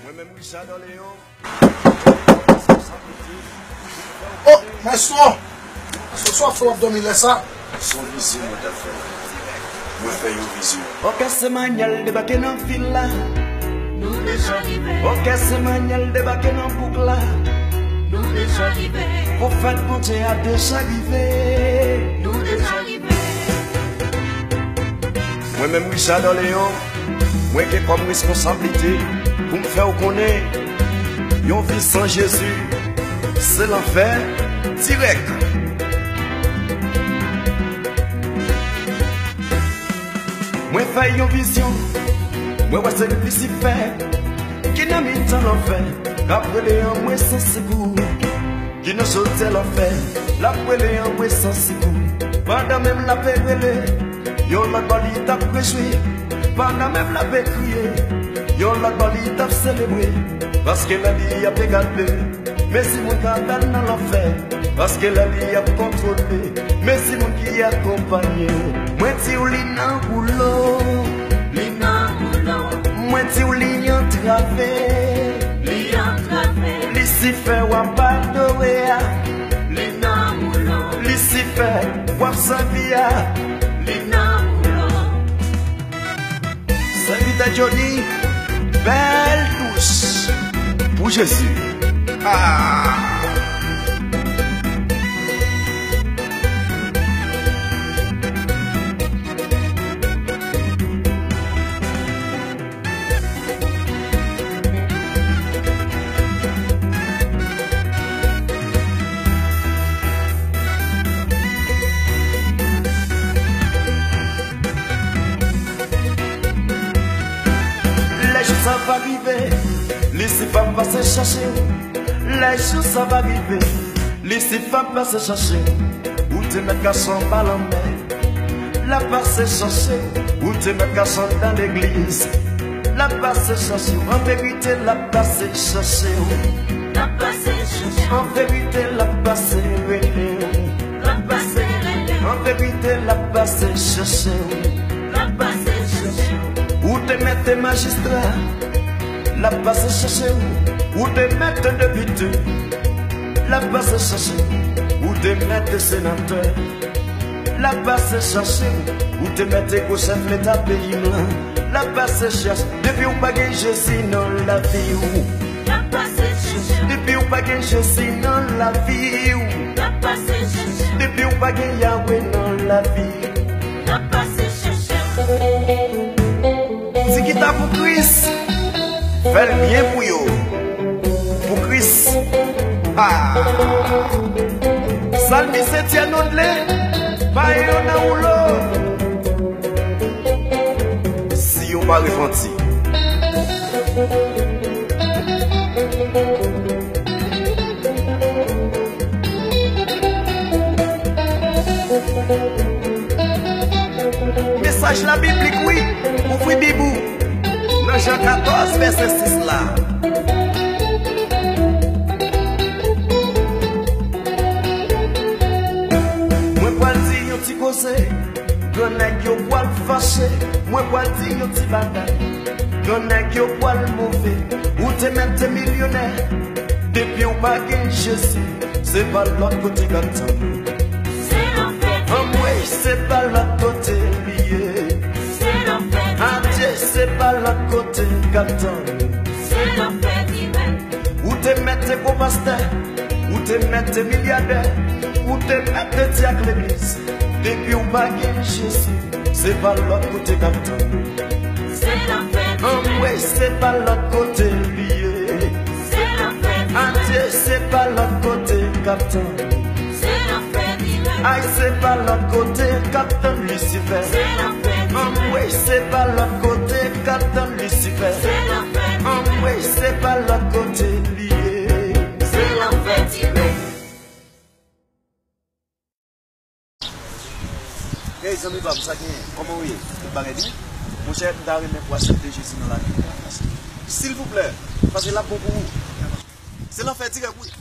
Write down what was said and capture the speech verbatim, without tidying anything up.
Mwen menm Richard Orléans, mwen pran responsablite pou fè w konnen. Oh, maestro! Maestro, sa w ap fè w ap dòmi lè sa? Se yon vizyon mwen t ap fè. Mwen fè yon vizyon. Òkès Emmanuel debake nan vil la. Nou deja rive. Òkès Emmanuel debake nan bouk la. Nou deja rive. Pwofèt Bondye a deja rive. Nou deja rive. Mwen menm Richard Orléans, mwen gen kòm responsablite pou m fè w konnen yon vi san Jezi se lanfè dirèk. Mwen fè yon vizyon, mwen wè se Lisifè ki nan mitan lanfè, k ap rele anmwe san sekou, ki nan chodyè lanfè, l ap rele anmwe san sekou. Pandan menm l ap rele, yon lòt bò li t ap rejwi. Pandan menm l ap kriye, yon lòt bò li t ap selebre. Paske lè li ap egale, mezi moun k ap al nan lanfè. Paske lè li ap kontwole, mezi moun ki akonpanye. Mwen di w li nan woulo. Li nan woulo. Mwen di w li antrave. Li antrave. Lisifè w ap adore a. Li nan woulo. Lisifè w ap sèvi a. Li nan woulo. Sèvitè Johnny, bèl tous pou Jezi. Ah! Lè jou sa va rive, Lisifè ap pase chache w. Lè jou sa va rive, Lisifè ap pase chache w. Ou te mèt gason anba lanmè, l ap pase chache w. Ou te mèt gason nan legliz, l ap pase chache w. An verite, l ap pase chache w. L ap pase chache w. An verite, l ap pase rele w. L ap pase rele w. An verite, l ap pase chache w. L ap pase chache w. Ou te mèt majistra, l ap pase chache w. Ou te mèt depite, l ap pase chache w. Ou te mèt senatè, l ap pase chache w. Ou te mèt gwo chèf leta peyi m lan, l ap pase chache. Depi w pa gen Jezi nan lavi w, l ap pase chache w. Depi w pa gen Jezi nan lavi w, l ap pase chache w. Depi w pa gen Yawe nan lavi w, l ap pase chache w. Ti gita pou Kris, fè l byen pou yo. Pou Kris. Ah. Salmis Etienne Odlé, bay yo nan woulo. Si yo pa repanti. Mesaj la biblik, wi. Ouvri Bib ou nan Jan katòz, vèsè sis la. Mwen pral di yon ti koze. Grannèg yo pral fache, mwen pral di yon ti bagay. Grannèg yo pral move, ou te mèt te milyonè. Depi w pa gen Jezi, se pa lòt kote k ap tann ou. Se lanfè. Anmwey, se pa lòt kote li ye. Se lanfè. Adye, se pa lòt kote k ap tann ou. Se lanfè ki mèt. Ou te mèt te gwo pastè, ou te mèt te milyadè, ou te mèt te dyak legliz. Depi w pa gen Jezi, se pa lòt kote k ap tann ou. Se lanfè ki mèt. Anmwey, se pa lòt kote li ye. Se lanfè ki mèt. Adye, se pa lòt kote k ap tann ou. Se lanfè ki mèt. Ay, se pa lòt kote k ap tann Lisifè. Se lanfè ki mèt. Anmwey, se pa lòt kote k ap tann Lisifè. Se lanfè ki mèt. Anmwey, se pa lòt kote li ye. Se lanfè ki mèt. Hey, zanmi pa m, sa genyen? Kòman w ye? Tout bagay byen? Monchè, m ta renmen pou w aksepte Jezi nan lavi w. Silvouplè, paske l ap bon pou ou. Se lanfè dirèk, wi.